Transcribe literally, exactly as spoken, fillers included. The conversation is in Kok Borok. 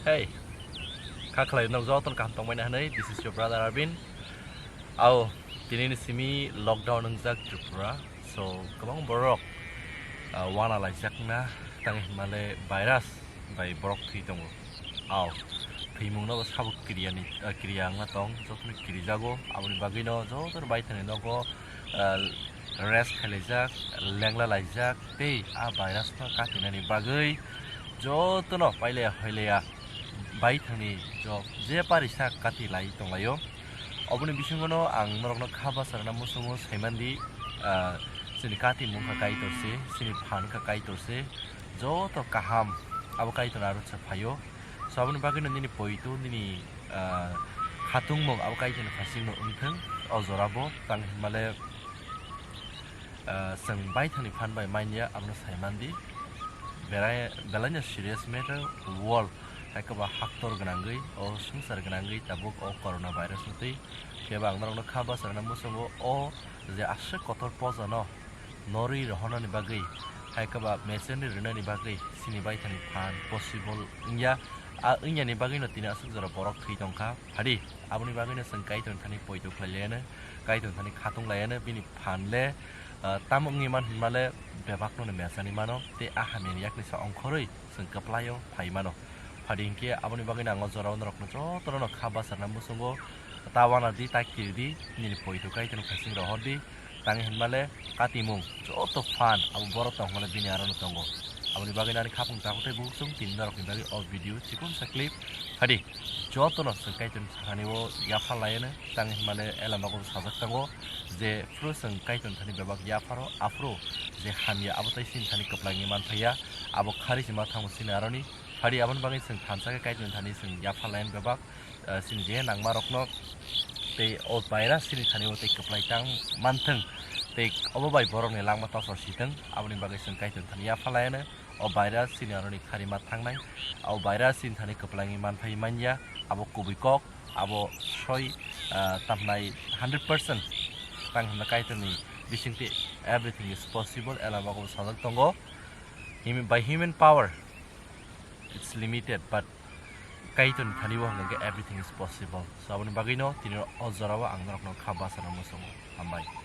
Hey, kha khlai nok joto kaham tongmani hwnwi, this is your brother Arvin. Ao, tini ni simi lockdown wngjak Tripura. So, kwbang borok, ah, wana laijakna, tang hinmale virus bai borok thwi tongo. Ao, thwimung no bo sabo kriya ni, ah, kriya wngna tong, joto ni kirijago, aboni bagwi no joto ni baithang ni nogo, ah, rest khailaijak, lengla laijak, tei a virus no katinani bagwi jotono pailaya hoilaya baithangni jok je parisa kati lai tonglaio. Oboni bisingono ang norokno kha basa rwna muchungo saimandi, ah, chini kati mungkha Kaitor se, chini phan kha Kaitor se, joto kaham abo Kaitor aro se phaio. So aboni bagwino nini poito, nini, ah, khatungmung abo Kaitorni phasingno wngthung, o jorabo tang hinmale, ah, chwng baithangni phan bai manya abono saimandi. Berai-, belaino serious matter, world hai khe ba haktor gwnangwi, o swngchar gwnangwi tabuk o corona virus no twi. Khe ba ang norokno kha basa rwna muchungo o je aswk kotor pojano norwi rohornani bagwi, hai khe ba mechenwi rwnani bagwi chini baithangni phan possible wngya. A wngyani bagwino tini aswk jora borok thwi tongkha. Phadi, aboni bagwino chwng Kaitorni thani poito khlai laiano, Kaitorni thani khatung laiano, bini phan le, ah, tamo wngwi man hinmale bebakno no mechani mano, tei a hamyani yakni sa ongkhorwi chwng kwplaio phai mano. Phadi hinkhe aboni bagwino ang o jorao norokno jotono no kha basa rwna muchungo, ta wana di, ta kiri di, nini poito Kaitorni phaising rohor di. Tang hinmale katimung joto phan abo borok tong hinmale bini aro no tongo. Aboni bagwi nani khapung tabuk tei bukhuk chwng tini norokni bagwi o video chikon sa clip. Phadi jotono chwng Kaitorni sakani o yapha laiano, tang hinmale elama kok sajak tongo je phuru chwng Kaitorni thani bebak yapharo, aphuru je hamya abo tei chini thani kwplangwi manphaiya, abo khari se ma thango chini aroni. Phadi aboni bagwi chwng thansa khe Kaitorni thani chwng yapha laiano bebak, ah, chini je nangmarokno tei o virus chini thani o tei kwplai tang manthwng, tei obo bai borokni langma tosor sitwng, aboni bagwi chwng Kaitorni thani yapha laiano. O virus chini aroni khari ma thangnai, o virus chini thani kwplangwi manphai manya, abo kubui kok, abo soi, ah, tamhnai hundred percent tang hwnna Kaitorni bisingtwi everything is possible, elama kok sajak tongo. Hum-, by human power, it's limited, but Kaitorni thani bo hwnka khe everything is possible. So, aboni bagwino tini o jorao ang norokno kha basa rwna muchungo. Hambai.